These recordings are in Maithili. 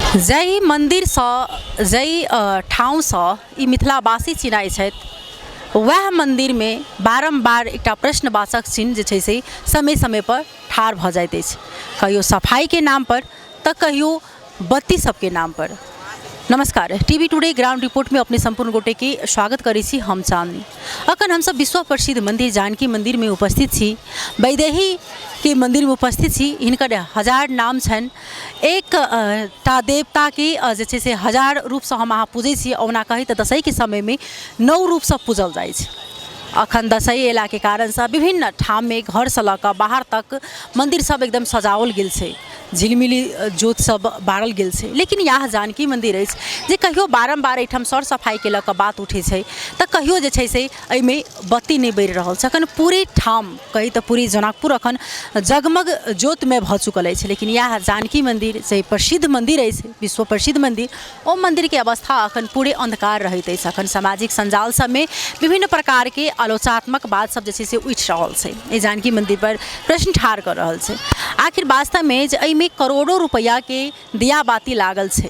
जाहि मन्दिरसँ, जाहि ठाउँसँ ई मिथिलावासी चिनाइ छथि, वएह मन्दिरमे बारम्बार एकटा प्रश्नवाचक चिन्ह जे छै से समय समयपर ठाढ़ भऽ जाइत अछि, कहियो सफाइके नामपर तऽ कहियो बत्ती सबके नामपर। नमस्कार, टी वी टुडे ग्राउंड रिपोर्टमे अपने सम्पूर्ण गोटेके स्वागत करै छी। हम चांदनी। अखन हमसब विश्व प्रसिद्ध मन्दिर जानकी मन्दिरमे उपस्थित छी, वैदेहीके मन्दिरमे उपस्थित छी। हिनकर हजार नाम छनि। एक टा देवताके जे छै से हजार रूपसँ हम अहाँ पूजै छी। ओना कही तऽ दसैँके समयमे 9 रूपसँ पूजल जाइ छै। अखन दसैँ अयलाके कारणसँ विभिन्न ठाममे घरसँ लऽ कऽ बाहर तक मन्दिर सब एकदम सजाओल गेल छै, झिलमिली ज्योत सब बारल गेल छै। लेकिन इएह जानकी मन्दिर अछि जे कहियो बारम्बार एहिठाम सर सफाइके लऽ कऽ बात उठै छै तऽ कहियो जे छै से एहिमे बत्ती नहि बढ़ि रहल छै। अखन पूरे ठाम कही तऽ पूरे जनकपुर अखन जगमग ज्योतिमय भऽ चुकल अछि, लेकिन इएह जानकी मन्दिर जे प्रसिद्ध मन्दिर अछि, विश्व प्रसिद्ध मन्दिर, ओ मन्दिरके अवस्था अखन पूरे अन्धकार रहैत अछि। अखन सामाजिक सञ्जाल सबमे विभिन्न प्रकारके आलोचनात्मक बात सब जे छै से उठि रहल छै, एहि जानकी मन्दिरपर प्रश्न ठाढ़ कऽ रहल छै। आखिर वास्तवमे जे एहिमे करोड़ो रुपैआके दिया बाती लागल छै,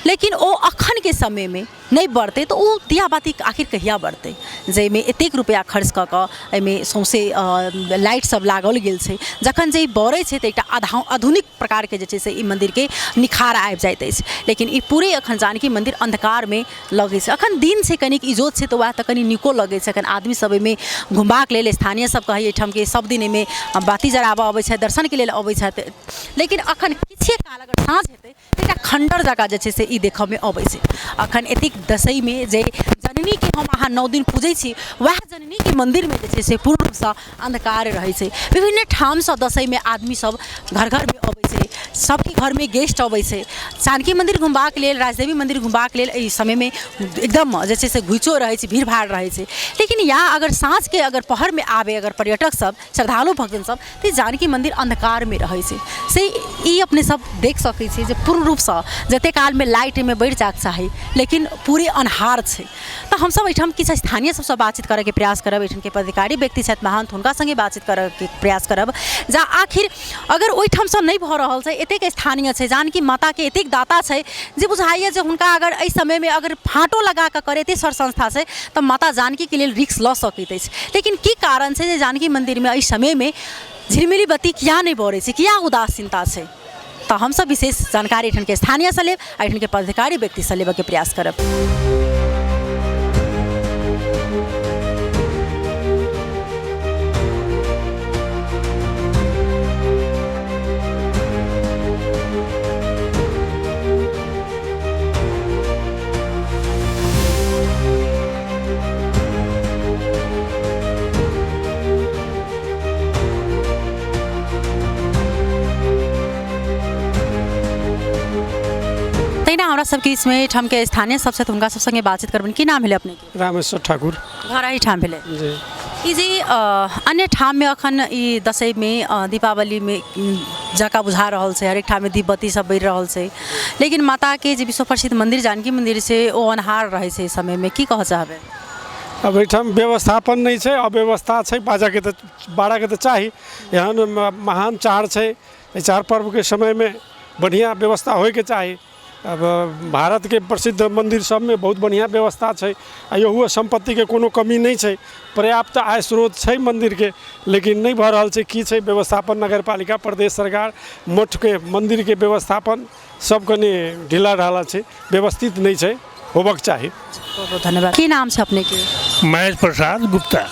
लेकिन ओ अखनके समयमे नहि बढ़तै तऽ ओ दिया बाती आखिर कहिया बढ़तै, जाहिमे एतेक रुपैआ खर्च कऽ कऽ एहिमे सौँसे लाइट सब लागल गेल छै। जखन जे ई बरै छै तऽ एकटा आधुनिक प्रकारके जे छै से ई मन्दिरके निखार आबि जाइत अछि, लेकिन ई पूरे एखन जानकी मन्दिर अन्धकारमे लगै छै। एखन दिन छै, कनिक इजोत छै तऽ वएह तऽ कनि नीको लगै छै। एखन आदमी सब एहिमे घुमबाक लेल, स्थानीय सब कहै एहिठामके, सब दिन एहिमे बाती जराबऽ अबै छथि, दर्शनके लेल अबै छथि। लेकिन एखन किछे काल अगर साँझ हेतै, एकटा खण्डर जकाँ जे छै से ई देखऽमे अबै छै। अखन एतेक दशैंमे जे जननीके हम अहाँ 9 दिन पूजै छी, वएह जननीके मन्दिरमे जे छै से पूर्ण रूपसँ अन्धकार रहै छै। विभिन्न ठामसँ दशैंमे आदमी सब घर घरमे अबै छै, सबके घरमे गेस्ट अबै छै जानकी मन्दिर घुमबाक लेल, राजदेवी मन्दिर घुमबाक लेल। एहि समयमे एकदम जे छै से घुइचो रहै छै, भीड़ भाड़ रहै छै। लेकिन या अगर साँझके अगर पहरमे आबै अगर पर्यटक सब, श्रद्धालु भक्तजन सब, तऽ जानकी मन्दिर अन्धकारमे रहै छै। से ई अपने सब देख सकै छियै जे पूर्ण रूपसँ जते कालमे लाइट एहिमे बढ़ि जाइके चाही, लेकिन पूरे अन्हार छै। तऽ हमसब एहिठाम किछु स्थानीय सबसँ बातचीत करैके प्रयास करब। एहिठामके पदाधिकारी व्यक्ति छथि महन्थ, हुनका सङ्गे बातचीत करैके प्रयास करब। जा आखिर अगर ओहिठामसँ नहि भऽ रहल छै, एतेक स्थानीय छै, जानकी माताके एतेक दाता छै जे बुझाइए जे हुनका अगर एहि समयमे अगर फाँटो लगाकऽ करेतै सर संस्था छै तऽ माता जानकीके लेल रिस्क लऽ सकैत अछि। लेकिन की कारण छै जे जानकी मन्दिरमे एहि समयमे झिलमिली बत्ती किया नहि बरै छै, किया उदासीनता छै? तऽ हमसब विशेष जानकारी एहिठामके स्थानीयसँ लेब आ एहिठामके पदाधिकारी व्यक्तिसँ लेबऽके प्रयास करब। तहिना हमरा सबके इसमे एहिठामके स्थानीय सब छथि, हुनका सब सङ्गे बातचीत करबनि। की नाम भेलै अपनेके? रामेश्वर ठाकुर। घर एहिठाम भेलै? जी। ई जे अन्य ठाममे अखन ई दसैँमे, दीपावलीमे जकाँ बुझा रहल छै, हरेक ठाममे दीप बत्ती सब बरि रहल छै, लेकिन माताके जे विश्व प्रसिद्ध मन्दिर जानकी मन्दिर छै, ओ अन्हार रहै छै एहि समयमे। की कहऽ चाहबै? अब एहिठाम व्यवस्थापन नहि छै, अव्यवस्था छै। बाजऽके तऽ बारऽके तऽ चाही। एहन महान चार छै, एहि चार पर्वके समयमे बढ़िआँ व्यवस्था होइके चाही। अब भारतके प्रसिद्ध मन्दिर सबमे बहुत बढ़िआँ व्यवस्था छै आ इहो सम्पत्तिके कोनो कमी नहि छै, पर्याप्त आय स्रोत छै मन्दिरके, लेकिन नहि भऽ रहल छै। की छै व्यवस्थापन? नगरपालिका, प्रदेश सरकार, मठके, मन्दिरके व्यवस्थापन सब कनि ढीला ढाला छै, व्यवस्थित नहि छै, होबक चाही। बहुत बहुत धन्यवाद। की नाम छै अपनेके? महेश प्रसाद गुप्ता।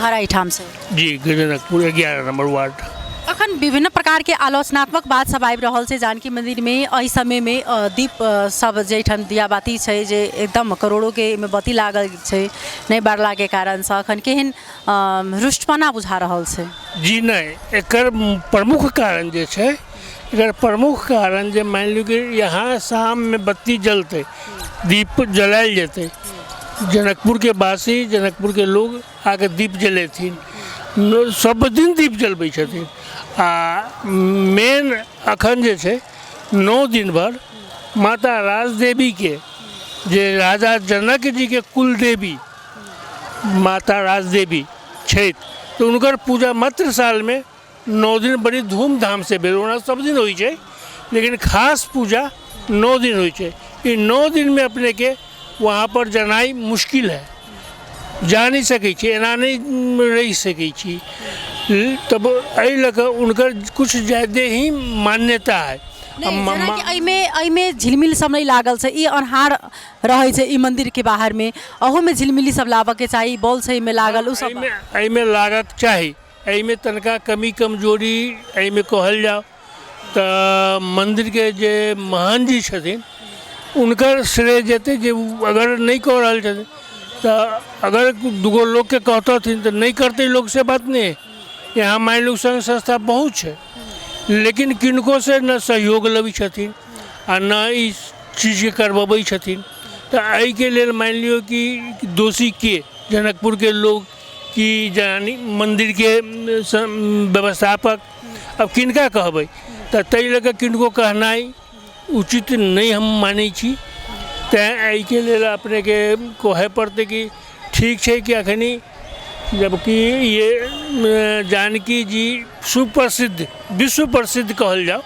घर एहिठाम छै? जी, जनकपुर 11 नंबर वार्ड। अखन विभिन्न प्रकारके आलोचनात्मक बात सब आबि रहल छै जानकी मन्दिरमे एहि समयमे दीप सब जाहिठाम दिया बाती छै, जे एकदम करोड़ोके एहिमे बत्ती लागल छै, नहि बारलाके कारणसँ अखन केहन रुष्टपना बुझा रहल छै? जी नहि, एकर प्रमुख कारण जे छै, एकर प्रमुख कारण जे मानि लियौ कि यहाँ शाममे बत्ती जलतै, दीप जलायल जेतै, जनकपुरके वासी, जनकपुरके लोग आके दीप जलेथिन, सब दिन दीप जलबै छथिन। आ मेन अखन जे छै 9 दिन भर माता राजदेवीके, जे राजा जनक जीके कुलदेवी माता राजदेवी छथि, तऽ हुनकर पूजा मात्र सालमे 9 दिन बड़ी धूमधामसँ भेल। ओना सब दिन होइ छै, लेकिन खास पूजा 9 दिन होइ छै। ई 9 दिनमे अपनेके वहाँपर जेनाइ मुश्किल है, जा नहि सकै छी, एना नहि रहि सकै छी। तब एहि लऽ कऽ हुनकर किछु ज्यादे ही मान्यता है। नहि, जेनाकि एहिमे एहिमे झिलमिल सब नहि लागल छै, ई अन्हार रहै छै ई मन्दिरके बाहरमे। अहूमे झिलमिली सब लाबऽके चाही, बॉल छै एहिमे लागल, ओ सब। एहिमे एहिमे लागक चाही। एहिमे तनिका कमी कमजोरी एहिमे कहल जाउ तऽ मन्दिरके जे महन्थ जी छथिन, हुनकर श्रेय जेतै, जे ओ अगर नहि कऽ रहल छथिन तऽ अगर दूगो लोकके कहतथिन तऽ नहि करतै लोक, से बात नहि है। यहाँ मानि लू संघ संस्था बहुत छै, लेकिन किनको से न सहयोग लबै छथिन आ न ई चीजके करबबै छथिन। तऽ एहिके लेल मानि लियौ कि दोषी के? जनकपुरके लोक कि जानी मन्दिरके व्यवस्थापक? अब किनका कहबै? तऽ ताहि लऽ कऽ किनको कहनाइ उचित नहि हम मानै छी। तेँ एहिके लेल अपनेके कहय पड़तै कि ठीक छै कि अखनी जबकि ये जानकी जी सुप्रसिद्ध, विश्व प्रसिद्ध कहल जाउ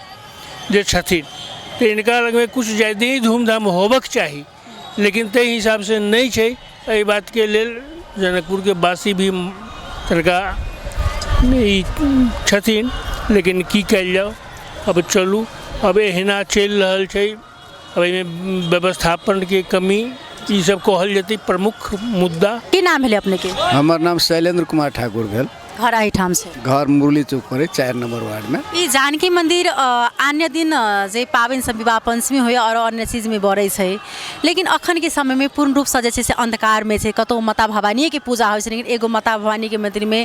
जे छथिन, तऽ हिनका लगमे किछु ज्यादे ही धूमधाम होबक चाही, लेकिन ताहि हिसाबसँ नहि छै। एहि बातके लेल जनकपुरके वासी भी तनिका ई छथिन, लेकिन की कयल जाउ? अब चलू, अब एहिना चलि रहल छै। अब एहिमे व्यवस्थापनके कमी, ई सब कहल जेतै प्रमुख मुद्दा। की नाम भेलै अपनेके? हमर नाम शैलेन्द्र कुमार ठाकुर भेल। घर एहिठाम छै? घर मुरली चौक पर अछि, 4 नंबर वार्डमे। ई जानकी मंदिर अन्य दिन जे पाबनि सब विवाह पंचमी होइए आओर अन्य चीजमे बरै छै, लेकिन अखनके समयमे पूर्ण रूपसँ जे छै से अन्धकारमे छै। कतहु माता भवानिएके पूजा होइ छै, लेकिन एगो माता भवानीके मन्दिरमे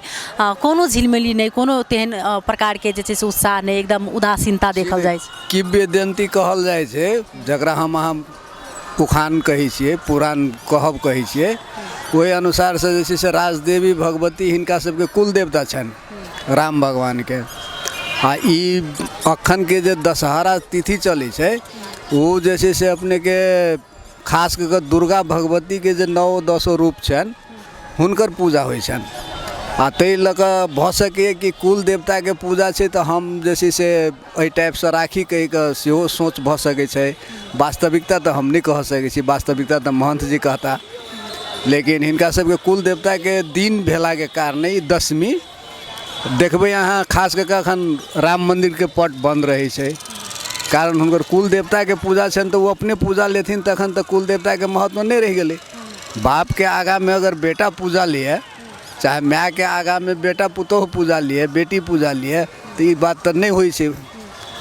कोनो झिलमिली नहि, कोनो तेहन प्रकारके जे छै से उत्साह नहि, एकदम उदासीनता देखल जाइ छै। किंवदन्ती कहल जाइ छै, जकरा हम अहाँ उखान कहै छियै, पुरान कहब कहै छियै, ओहि अनुसारसँ जे छै से राजदेवी भगवती हिनका सबके कुल देवता छनि राम भगवानके। आ ई अखनके जे दशहरा तिथि चलै छै, ओ जे छै से अपनेके खास कऽ कऽ दुर्गा भगवतीके जे नओ दसो रूप छनि, हुनकर पूजा होइ छनि। आ ताहि लऽ कऽ भऽ सकैए कि कुल देवताके पूजा छै तऽ हम जे छै से एहि टाइपसँ राखी कहि कऽ सेहो सोच भऽ सकै छै। वास्तविकता तऽ हम नहि कह सकै छी, वास्तविकता तऽ महन्थ जी कहता। लेकिन हिनका सबके कुल देवताके दिन भेलाके कारण ई दशमी देखबै अहाँ, खास कऽ कऽ एखन राम मन्दिरके पट बन्द रहै छै, कारण हुनकर कुल देवताके पूजा छनि तऽ ओ अपने पूजा लेथिन, तखन तऽ कुल देवताके महत्व नहि रहि गेलै। बापके आगाँमे अगर बेटा पूजा लिए, चाहे मायके आगाँमे बेटा पुतोहु पूजा लिए, बेटी पूजा लिए, तऽ ई बात तऽ नहि होइ छै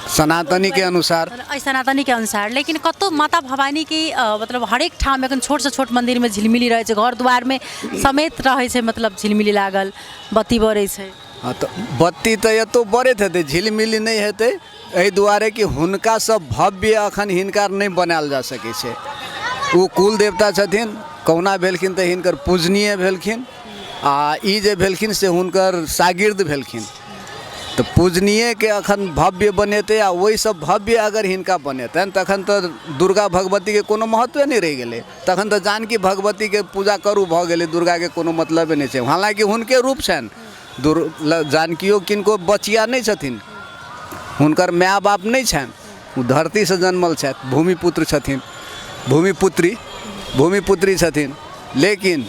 सनातनीके अनुसार। एहि सनातनीके अनुसार, लेकिन कतहु माता भवानीके मतलब हरेक ठाम एखन छोटसँ छोट मन्दिरमे झिलमिली रहै छै, घर दुआरमे समेत रहै छै, मतलब झिलमिली लागल, बत्ती बरै छै। हँ, तऽ बत्ती तऽ एतौ बरैत हेतै, झिलमिली नहि हेतै एहि दुआरे कि हुनकासँ भव्य एखन हिनका नहि बनायल जा सकै छै। ओ कुल देवता छथिन, कहुना भेलखिन तऽ हिनकर पूजनीय भेलखिन, आ ई जे भेलखिन से हुनकर शागिर्द भेलखिन। तऽ पूजनीयके एखन भव्य बनेतै आ ओहिसँ भव्य अगर हिनका बनेतनि, तखन तऽ दुर्गा भगवतीके कोनो महत्वे नहि रहि गेलै। तखन तऽ जानकी भगवतीके पूजा करू भऽ गेलै, दुर्गाके कोनो मतलबे नहि छै। हालाँकि हुनके रूप छनि दुर जानकियो किनको बचिया नहि छथिन, हुनकर माय बाप नहि छनि, ओ धरतीसँ जन्मल छथि, भूमिपुत्र छथिन, भूमिपुत्री भूमिपुत्री छथिन। लेकिन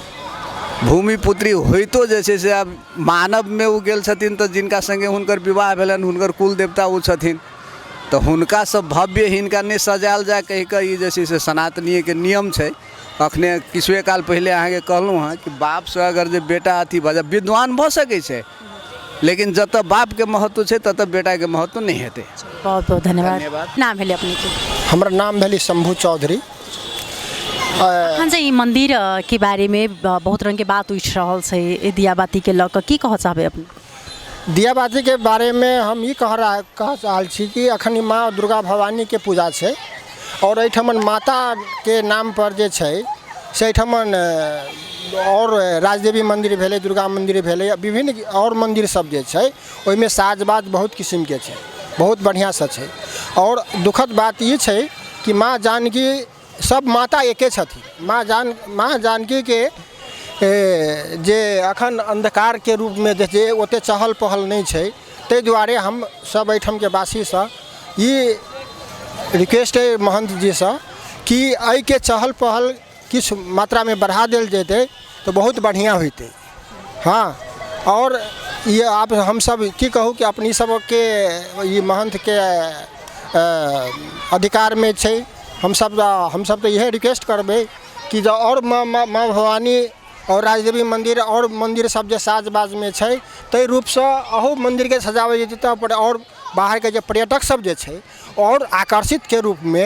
भूमिपुत्री होइतो जे छै से आब मानवमे ओ गेल छथिन, तऽ जिनका सङ्गे हुनकर विवाह भेलनि, हुनकर कुल देवता ओ छथिन, तऽ हुनकासँ भव्य हिनका नहि सजायल जाय कहि कऽ ई जे छै से सनातनीयके नियम छै। अखने किछुए काल पहिले अहाँके कहलहुँ हँ कि बापसँ अगर जे बेटा अथी भऽ जाय, विद्वान भऽ सकै छै, लेकिन जतऽ बापके महत्व छै ततऽ बेटाके महत्व नहि हेतै। बहुत बहुत धन्यवाद। धन्यवाद। नाम भेलै अपनेके? हमर नाम भेलै शम्भू चौधरी। अखन जे ई मन्दिर के बारेमे बहुत रङ्गके बात उठि रहल छै, ई दियाबातीके लऽ कऽ की कहऽ चाहबै अपने? दियाबातीके बारेमे हम ई कह रहल छी कि अखन ई माँ दुर्गा भवानीके पूजा छै आओर एहिठमन माताके नामपर जे छै से एहिठमन आओर राजदेवी मन्दिर भेलै, दुर्गा मन्दिर भेलै, विभिन्न आओर मन्दिर सब जे छै, ओहिमे साज बाज बहुत किसिमके छै, बहुत बढ़िआँसँ छै। आओर दुःखद बात ई छै कि माँ जानकी, सब माता एके छथिन, माँ जानकीके जे अखन अन्धकारके रूपमे जे छै, ओतेक चहल पहल नहि छै। ताहि दुआरे हम सब एहिठामके वासीसँ ई रिक्वेस्ट अइ महन्थ जीसँ कि एहिके चहल पहल किछु मात्रामे बढ़ा देल जेतै तऽ बहुत बढ़िआँ होइतै। हँ, आओर ई आब हमसब की कहू कि अपने सबके ई महन्थके अधिकारमे छै। हमसब तऽ इएह रिक्वेस्ट करबै कि जँ आओर माँ माँ भवानी आओर राजदेवी मन्दिर आओर मन्दिर सब जे साज बाजमे छै, ताहि रूपसँ अहू मन्दिरके सजाओल जेतै तऽ आओर बाहरके जे पर्यटक सब जे छै आओर आकर्षितके रूपमे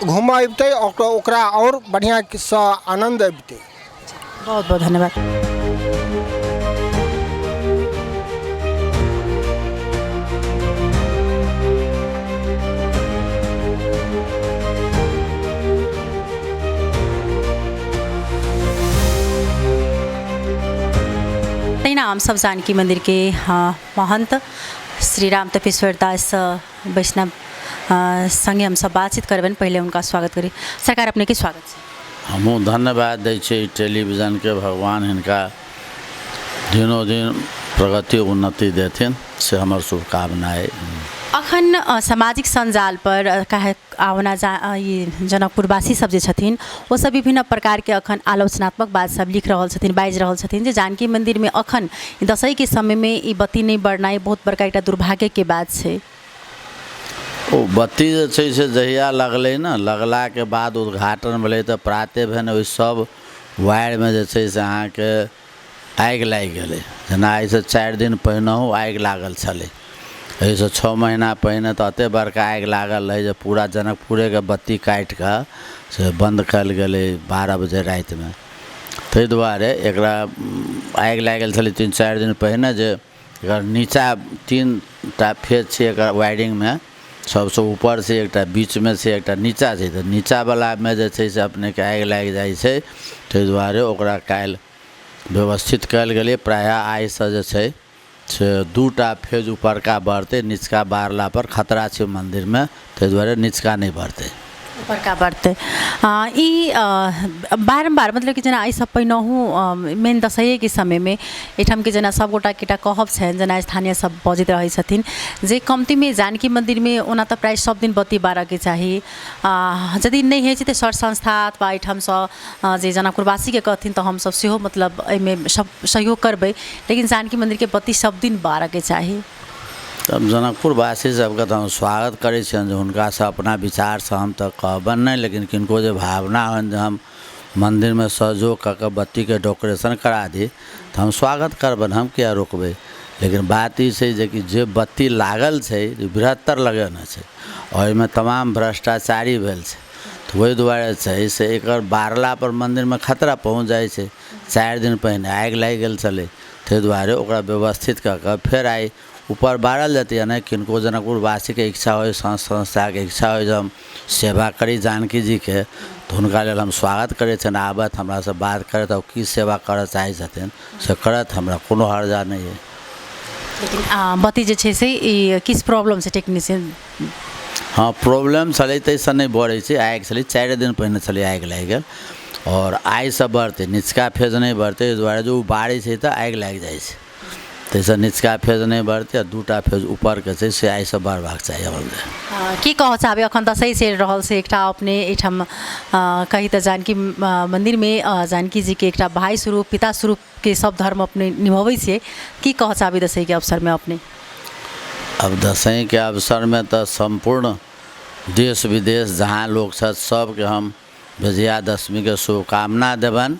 घूमऽ अबितै, ओकरा आओर बढ़िआँसँ आनन्द अबितै। बहुत बहुत धन्यवाद। तहिना हमसभ जानकी मन्दिरके महन्त श्री राम तपेश्वर दास वैष्णव सङ्गे हमसभ बातचीत करबनि। पहिले हुनका स्वागत करी। सरकार, अपनेके स्वागत छै। हमहूँ धन्यवाद दै छियै टेलीविजनके। भगवान हिनका दिनोदिन प्रगति उन्नति देथिन, से हमर शुभकामना अइ। अखन सामाजिक सञ्जाल पर काहे आवना जा ई जनकपुरवासी सब जे छथिन, ओ सब विभिन्न प्रकारके अखन आलोचनात्मक बात सब लिख रहल छथिन, बाजि रहल छथिन जे जानकी मन्दिरमे अखन दसैँके समयमे ई बत्ती नहि बढ़नाइ बहुत बड़का एकटा दुर्भाग्यके बात छै। ओ बत्ती जे छै से जहिया लगलै ने, लगलाके बाद उद्घाटन भेलै तऽ प्राते भेने ओहि सब वायरमे जे छै से अहाँके आगि लागि गेलै। जेना एहिसँ 4 दिन पहिनहु आगि लागल छलै, एहिसँ 6 महीना पहिने तऽ एतेक बड़का आगि लागल रहै जे पूरा जनकपुरेके बत्ती काटिकऽ से बन्द कयल गेलै 12 बजे रातिमे। ताहि दुआरे एकरा आगि लागि गेल छलै 3-4 दिन पहिने, जे एकर नीचा 3टा फेज छै एकर वायरिंगमे, सबसँ ऊपर छै एकटा, बीचमे छै एकटा, नीचा छै। तऽ नीचावलामे जे छै से अपनेके आगि लागि जाइ छै। ताहि दुआरे ओकरा काल्हि व्यवस्थित कयल गेलै। प्रायः आइसँ जे छै से 2टा फेज ऊपरका बढ़तै, निचका बारला पर खतरा छै मन्दिरमे, ताहि दुआरे निचका नहि बढ़तै, ऊपरका बढ़तै। ई बारम्बार मतलब कि जेना एहिसँ पहिनहु मेन दसैँएके समयमे एहिठामके जेना सभगोटाके एकटा कहब छनि, जेना स्थानीय सब बजैत रहै छथिन जे कम्तीमे जानकी मन्दिरमे ओना तऽ प्रायः सब दिन बत्ती बारऽके चाही, यदि नहि होइ छै तऽ सर संस्था अथवा एहिठामसँ जे जनकपुरवासीके कहथिन तऽ हमसब सेहो मतलब एहिमे सब सहयोग करबै, लेकिन जानकी मन्दिरके बत्ती सब दिन बारऽके चाही। तब जनकपुरवासी सबके तऽ हम स्वागत करै छियनि जे हुनकासँ अपना विचारसँ हम तऽ कहबनि नहि, लेकिन किनको जे भावना होइन जे हम मन्दिरमे सहयोग कऽ कऽ बत्तीके डेकोरेशन करा दी तऽ हम स्वागत करबनि, हम किया रोकबै। लेकिन बात ई छै जेकि जे बत्ती लागल छै बृहत्तर लगेने छै, ओहिमे तमाम भ्रष्टाचारी भेल छै, तऽ ओहि दुआरे छै से एकर बारला पर मन्दिरमे खतरा पहुँच जाइ छै। 4 दिन पहिने आगि लागि गेल छलै, ताहि दुआरे ओकरा व्यवस्थित कऽ कऽ फेर आइ ऊपर बारल जेतै। या नहि किनको जनकपुरवासीके इच्छा होइ, संस्थाके इच्छा होइ जे हम सेवा करी जानकी जीके, तऽ हुनका लेल हम स्वागत करै छियनि। आबथि, हमरासँ बात करथि, आओर की सेवा करऽ चाहै छथिन से करथि, हमरा कोनो हर्जा नहि अइ। लेकिन बत्ती जे छै से ई किछु प्रॉब्लम छै टेक्नीशियन? हँ, प्रॉब्लम छलै, ताहिसँ नहि बढ़ै छै। आगि छलै, 4 दिन पहिने छलै, आगि लागि गेल आओर आइसँ बढ़तै, निचका फेज नहि बढ़तै। एहि दुआरे जे ओ बारै छै तऽ आगि लागि जाइ छै, ताहिसँ निचका फेज नहि बढ़तै आ 2टा फेज ऊपरके छै से आइसँ बढ़बाक चाही। हमरा की कहऽ चाहबै, अखन दसैँ चलि रहल छै, एकटा अपने एहिठाम कही तऽ जानकी मन्दिरमे जानकी जीके एकटा भाइ स्वरूप, पिता स्वरूपके सब धर्म अपने निभबै छियै, की कहऽ चाहबै दसैँके अवसरमे अपने? अब दसैँके अवसरमे तऽ सम्पूर्ण देश विदेश जहाँ लोक छथि सबके हम विजयादशमीके शुभकामना देबनि।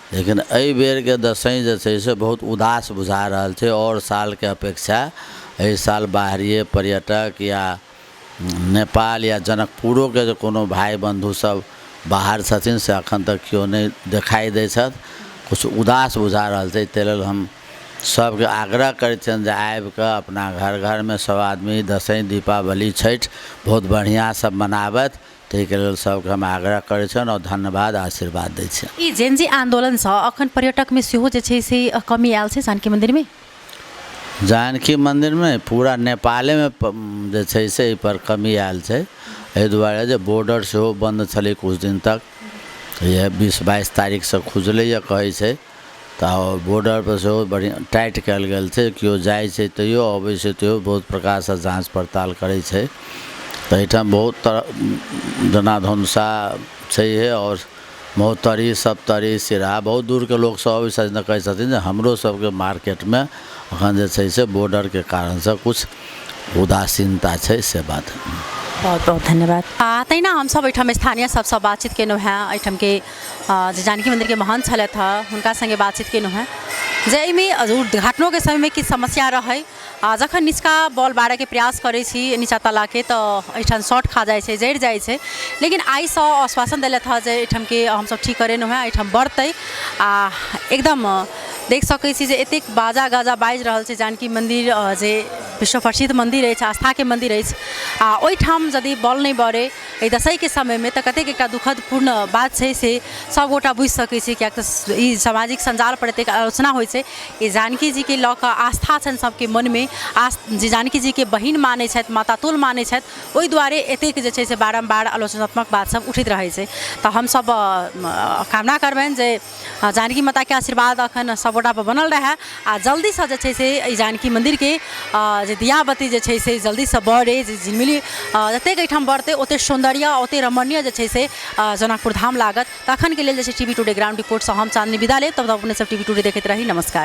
लेकिन एहि बेरके दसैँ जे छै से बहुत उदास बुझा रहल छै। आओर सालके अपेक्षा एहि साल बाहरीय पर्यटक या नेपाल या जनकपुरोके जे कोनो भाइ बन्धु सब बाहर छथिन से अखन तक केओ नहि देखाइ दै छथि। किछु उदास बुझा रहल छै। ताहि लेल हम सबके आग्रह करै छियनि जे आबिकऽ अपना घर घरमे सब आदमी दसैँ, दीपावली, छठि बहुत बढ़िआँसँ मनाबथि। ताहिके लेल सबके हम आग्रह करै छियनि आओर धन्यवाद आशीर्वाद दै छियनि। ई जेनजी आन्दोलनसँ अखन पर्यटकमे सेहो जे छै से कमी आयल छै जानकी मन्दिरमे? जानकी मन्दिरमे पूरा नेपालेमे जे छै से एहिपर कमी आयल छै। एहि दुआरे जे बॉर्डर सेहो बन्द छलै किछु दिन तक, इएह 20-22 तारीखसँ खुजलैए कहै छै, तऽ बॉर्डरपर सेहो बढ़िआँ टाइट कयल गेल छै। केओ जाइ छै तैयो, अबै छै तैयो बहुत प्रकारसँ जाँच पड़ताल करै छै। तऽ एहिठाम बहुत तरह जेना धनुषा छैहे आओर महोत्तरी सप्तरी सिरहा बहुत दूरके लोकसब अबै छथिन तऽ कहै छथिन जे हमरो सबके मार्केटमे एखन जे छै से बॉर्डरके कारणसँ किछु उदासीनता छै से बात। बहुत बहुत धन्यवाद। आ तहिना हमसभ एहिठाम स्थानीय सभसँ बातचीत केलहुँ हेँ, एहिठामके जे जानकी मन्दिरके महन्त छलथि हँ हुनका सङ्गे बातचीत केलहुँ हेँ जे एहिमे उद्घाटनोके समयमे किछु समस्या रहै आ जखन निचका बॉल बारयके प्रयास करै छी नीचा तलाके तऽ एहिठाम शॉर्ट खा जाइ छै, जरि जाइ छै, लेकिन आइसँ आश्वासन देलथि हँ जे एहिठामके हमसभ ठीक करेलहुँ हेँ, एहिठाम बढ़तै। आ एकदम देख सकै छी जे एतेक बाजा गाजा बाजि रहल छै। जानकी मन्दिर जे विश्व प्रसिद्ध मन्दिर अछि, आस्थाके मन्दिर अछि, आ ओहिठाम यदि बॉल नहि बरै एहि दशैँके समयमे तऽ कतेक एकटा दुःखदपूर्ण बात छै से सभगोटा बुझि सकै छी, किएक तऽ ई सामाजिक सञ्जालपर एतेक आलोचना होइ छै। ई जानकी जीके लऽ कऽ आस्था छनि सभके मनमे, आस जे जानकी जीके बहिन मानै छथि, माता तुल्य मानै छथि, ओहि दुआरे एतेक जे छै से बारम्बार आलोचनात्मक बात सब उठैत रहै छै। तऽ हमसभ कामना करबनि जे जानकी माताके आशीर्वाद अखन सभगोटापर बनल रहए आ जल्दीसँ जे छै से एहि जानकी मन्दिरके जे दियाबत्ती जे छै से जल्दीसँ बरै, जे झिलमिली जतेक एहिठाम बढ़तै ओतेक सौन्दर्य ओतेक रमणीय जे छै से जनकपुर धाम लागत। तखनके लेल जे छै टी वी टुडे ग्राउंड रिपोर्टसँ हम चांदनी विदा लेब। तब अपने सब टी वी टुडे देखैत रही। नमस्कार।